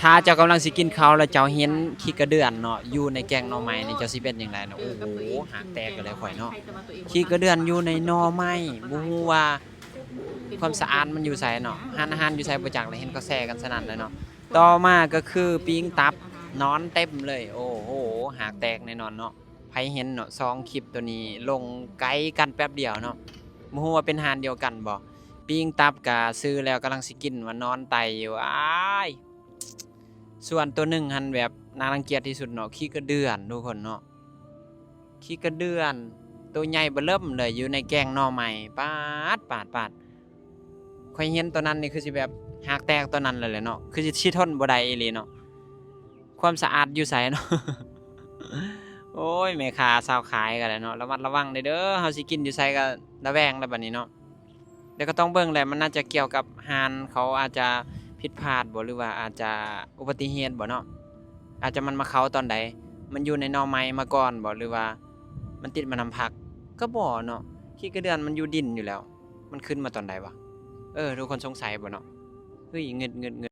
ຖ້າເຈົ້າກຳລັງຊິກິນເຂົ້າ ແລ້ວເຈົ້າເຫັນຂີ້ກະເດືອນເນາະ ຢູ່ໃນແກງໜໍ່ໄມ້ນີ້ ເຈົ້າຊິເປັນຈັ່ງໃດເນາະ? ໂອ້ໂຫ ຫາກແຕກເລີຍຂ້ອຍເນາະ. ຂີ້ກະເດືອນຢູ່ໃນໜໍ່ໄມ້ ບໍ່ຮູ້ວ່າຄວາມສະອາດມັນຢູ່ໃສເນາະ. ຮ້ານອາຫານຢູ່ໃສບໍ່ຈັກ ແລ້ວເຫັນເຂົາແຊກັນສະນັ້ນເລີຍເນາະ. ຕໍ່ມາກໍຄືປີ້ງຕັບ ໜອນເຕັມເລີຍ. ໂອ້ໂຫ ຫາກແຕກແນ່ນອນເນາະ. ໃຜເຫັນເນາະ ສອງຄລິບໂຕນີ້ລົງໃກ້ກັນແປັບດຽວເນາະ. ບໍ່ຮູ້ວ່າເປັນຮ້ານດຽວກັນບໍ່? ປີ້ງຕັບກະຊື້ແລ້ວກຳລັງຊິກິນ ວ່າໜອນໄຕຢູ່. ອ້າຍ ສ່ວນໂຕໜຶ່ງຫັ້ນແບບໜ້າລັງກຽດທີ່ສຸດເນາະ ຂີ້ກະເດືອນທຸກຄົນເນາະ. ຂີ້ກະເດືອນໂຕໃຫຍ່ເບິ່ມເລີຍ ຢູ່ໃນແກງໜໍ່ໄມ້. ປາດ ປາດ ປາດ ຂ້ອຍເຫັນຕອນນັ້ນນີ້ຄືຊິແບບຫາກແຕກຕອນນັ້ນເລີຍແຫຼະເນາະ. ຄືຊິ ຊິທົນບໍ່ໄດ້ອີ່ຫຼີເນາະ. ຄວາມສະອາດຢູ່ໃສເນາະ? ໂອ້ຍ ແມ່ຄ້າຊາວຂາຍກໍໄດ້ເນາະ ລະມັດລະວັງແດ່ເດີ. ເຮົາຊິກິນຢູ່ໃສກໍລະແວງແລ້ວບັດນີ້ເນາະ. ແຕ່ກໍຕ້ອງເບິ່ງແຫຼະ ມັນໜ້າຈະກ່ຽວກັບຮ້ານເຂົາອາດຈະຜິດພາດບໍ ຫຼືວ່າອາດຈະອຸບັດຕິເຫດບໍເນາະ. ອາດຈະມັນມາເຂົ້າຕອນໃດ? ມັນຢູ່ໃນໜໍ່ໄມ້ມາກ່ອນບໍ ຫຼືວ່າມັນຕິດມານຳຜັກ? ກໍບໍ່ເນາະ. ຂີ້ກະເດືອນມັນຢູ່ດິນຢູ່ແລ້ວ ມັນຂຶ້ນມາຕອນໃດວະ? ເອີ ທຸກຄົນສົງໄສບໍເນາະ? ເຮີ້ຍ ງຶດໆ.